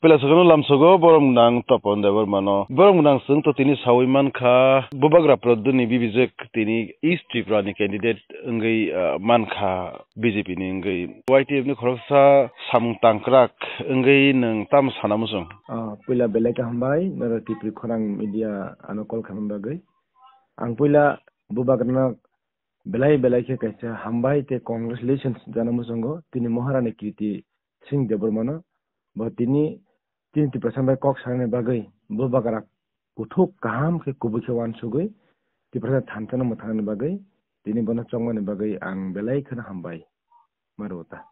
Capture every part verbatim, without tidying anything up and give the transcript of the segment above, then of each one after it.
Pila sakano lamsogo borok nang Topon Debbarmano. Borok nang chwng to tini sawi mankha, Bubagra Pradyut ni B B J tini East Tripura ni candidate wngwi, ah, mankha B J P ni wngwi. Y T F ni khoroksa samung tangkrak wngwi nwng tamo sana muchung? Ah, puila belai khe hambai, noro Tripuri khorang media ano call khaimani bagwi. Ang puila Bubagrano belai belai khe kaisa hambai tei congratulations jana muchungo tini Maharani Kirti Singh Debbarmano. Bo tini, tini Tiprasa bai kok sanani bagwi Bubagra kuthuk kaham khe kubui khe uansugwi Tiprasa thansa no mwthangnani bagwi tini bono chongmani bagwi ang belai kheno hambai. Maro ta.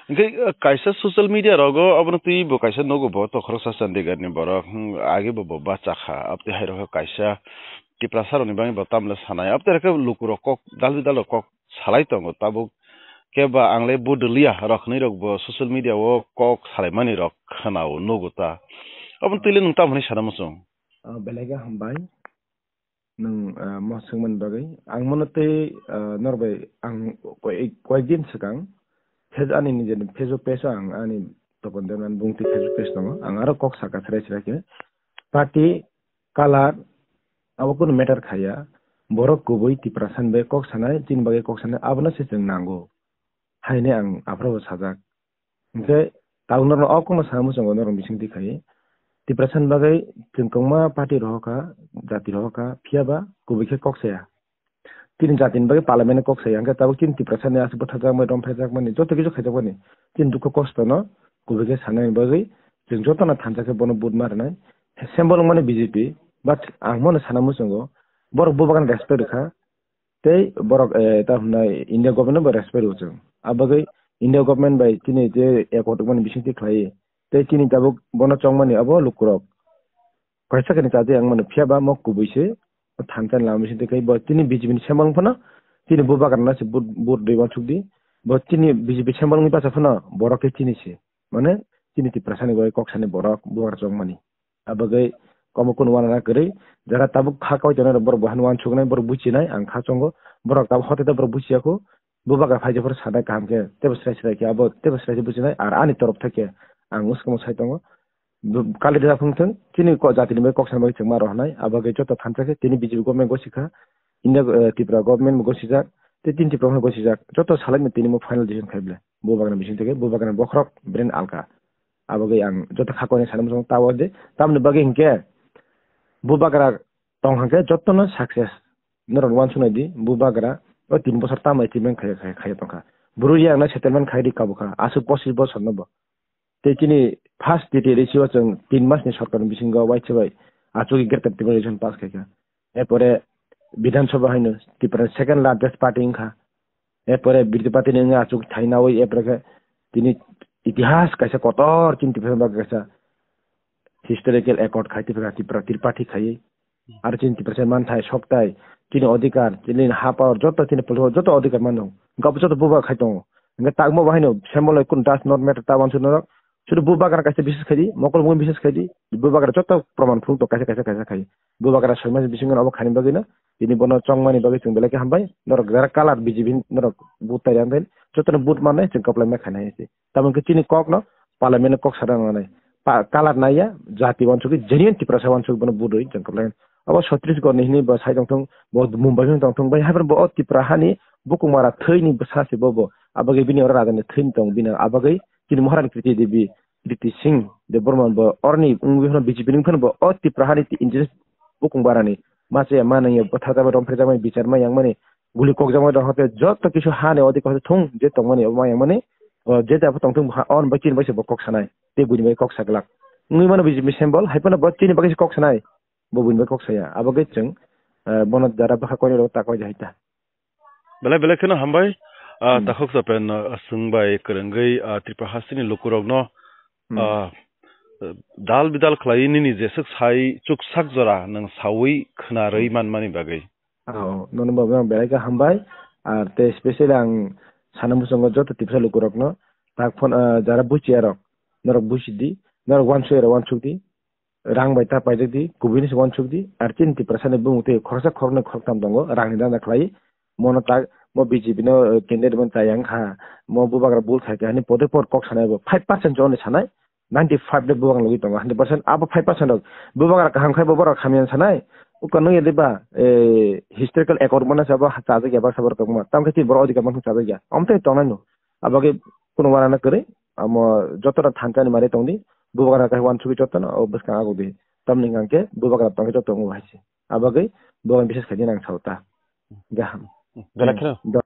Hingke, eh, kaisa social media rogo abono twi bo kaisa nogo bo to khoroksa Chandigarh ni borok, hmm, age bo bo bachakha. Abtwi hai rokha kaisa Tiprasa rokni bagwi bo tamle sanai. Abtwi hai khe lukurok kok dalwi dalo kok salai tongo tabuk. Keba ang le budliya rok hinwi rok bo social media o kok salaimani rok khwnao nogo ta. Abono twi le nwng tamo hinwi sana muchung? Ah, belai khe hambai. Nwng, ah, mo swngmani bagwi. Ang mono tei, ah, norok bai ang koi-, koyekdin swkang Face-, ani nijeni Facebook page o ang ani Topon Debbarma bungtwi Facebook page tongo. Ang aro kok saka chwrai chwrai khe. Party, color, abo kunu matter khaya. Borok kubui Tiprasa ni bagwi kok sanai, chini bagwi kok sanai, abono se chwng nango. Haini ang aphuru bo sajak. Hingke tabuk norokno o kokno sana muchungo norok bisingtwi khai. Tiprasa ni bagwi chwng kwbangma party rohor kha, jati rohor kha, phiya ba kubui khe kok saya. Chini jatini bagwi parliament ni kok saya, hingke tabuk chini Tiprasa ni aswk bwtharjakmani, romphaijakmani, joto kisu khaijakmani. Chini dukhu kosto no kubui khe sanani bagwi chwng jotono thansa khe bono vote ma rwnai. Symbol wngmani B J P, but ang bono sana muchungo, borok Bubagrano respect rwkha. Tei borok, eh, ta hwnai India government no bo respect rw chwng. Abagwi India government bai chini je accord wngmani bisingtwi khlai. Tei chini tabuk bono chongmani abo lukurok. Kaisa khe ni chati ang mano phiya ba mo kubui se thansa ni lama bisingtwi khai bo chini B J P ni sembang phano chini Bubagrano se vote, vote rwi uansukdi. Bo chini B J P sembang ni basa phano borok khe chini se. Mane chini Tiprasa ni bai kok sani borok Bubagra chongmani. Abagwi komo kunu uanana kwrwi, jara tabuk kha kaui tongnai rok borok bo hano uansuknai, borok buchinai, ang kha chongo, borok tabuk hote borok buchiya kho, Bubagra phaijak phuru sanai kaham khe, teibo srai srai khe abo teibo srai khe buchinai, ar ani torof thai khe ang mwswkamo sai tongo. Bu-, kali da phung thung, chini ko jatini bai kok sanai bai chwng ma rohornai, abagwi joto thansa khe tini B J P government gosi kha, India, eh, Tripura government bo gosijak, tei tini Tripura bo gosijak, joto salai no tini mo final decision khai ble. Bubagrani bising tei Bubagrani bokhorok brand alka. Abagwi ang joto kha koina sana muchung tabo de. Tamoni bagwi hinkhe Bubagra tong hinkhe jotono success. Norok uansuknai di, Bubagra o tin bosor tamo achievement khai, khai, khai tongkha. Bwrwi yang na settlement khai di kabukha. Aswk pochish bosor no bo. Tei chini first T T A D C o chwng tin mas ni sorkar ni bisingo waisa bai achugwi Greater Tipraland pass khaikha. Erpore Bidhan Sabha haino Tripura second largest party wngkha. Erpore Bidya Party ni wngya achuk thainawi, erpore khe tini itihas kaisa kotor chini Tiprasa bagwi kaisa historical accord khai Tripura, Tripura Triparty khaiwi. Aro chini Tiprasa manthai soktai, chini odhikar, chini ha power joto chini polo joto odhikar mano. Gabo joto bubagra khai tongo. Hingke tangmo bahaino symbol kun does not matter ta wansuk norok. Sudu Bubagra kaisa bises khaidi, mokol mukol bises khaidi. Bubagra joto proman phung to kaisa kaisa kaisa khai. Bubagra soi mas bisingo obo khaini bagwi no. Tini bono chongmani bagwi chwng belai khe hambai. Norok jara color B J P norok vote tai rang jotono vote mannai chwng kwplai ma khainai se. Tamoni khe chini kok no parliament o kok sana nangnai. Pa, color naiya, jati wansugwi, genuine Tiprasa wansugwi bono vote rwi chwng kwplai. Obo Chhattisgarh ni hinwi bo sai tongthung, bo Mumbai hinwi tongthung, bai haphano bo o Tripura hani bukung mara thwi ni bwsa se bo bo. Abagwi bini oro raja ni thwi ni tong bini abagwi chini Maharani Kriti Devi, Kriti Singh Debbarma bo oroni wngwi phano B J P ni wngwi phano bo o Tripura hani ti indigenous bukung barani machaya manwi bwtharjakmani romphaijakmani bicharma yangmani guli kokjakmani rok hwnkhe joto kisu hani odhikar thung je tongmani obo ma yangmani, o je jabo tongthung bwkha o bai chini bai se bo kok sanai tei buini bai kok saglak wngwi mano B J P symbol hai phano bo chini bagwi se kok sanai bo buini bai kok saya abo khe chwng, eh, bono jara bwkha koinwi rok ta koi jahai ta. Belai belai kheno hambai, ah, Hmm. Takhuk Chapen, ah, swngbai kwrwngwi, ah, Tripura hasteni lukurokno, Hmm. ah, dal bidal khlaiwi nini jeswk sai chuksak jora nwng saui khwnarwi Hmm. manmani bagwi. Oh, nono bo belai khe hambai. Ar tei specially ang sana muchungo joto Tiprasa lukurokno tak phone, ah, jara buchiya rok, norok buchidi, norok uansukya rok uansukdi. Rang bai ta paijak di, kubui ni se uansuk di, ar chini Tiprasa ni bumung tei khoroksa khoroknwi khoroktham tongo, rang ni dana khlai, mono tak, mo B J P no, eh, candidate bo chayang kha, mo Bubagra bul khai kha, hani pode por kok sanai bo, five percent choni sanai, ninety five de bubagra logwi tongo, hundred percent. Abo five percent rok bubagra kaham khai bo borok hamya sanai. Uka nung yadi ba, eh, historical accord mana sabo chajak ya baksa borok tongma. Tam khe borok odhikar mantha chajak ya. Amtwi tongnai no. Abo khe kuno wana na kwrwi. Amo joto na thansa ni mari tongdi. Bubagra khai wan sugi joto na o bwskang ago di. Tamni hwnkhe bubagra tongkhe joto wngo hai se. Abo khe bubagra bises khaidi nang sao ta. Gaham. Belai kheno.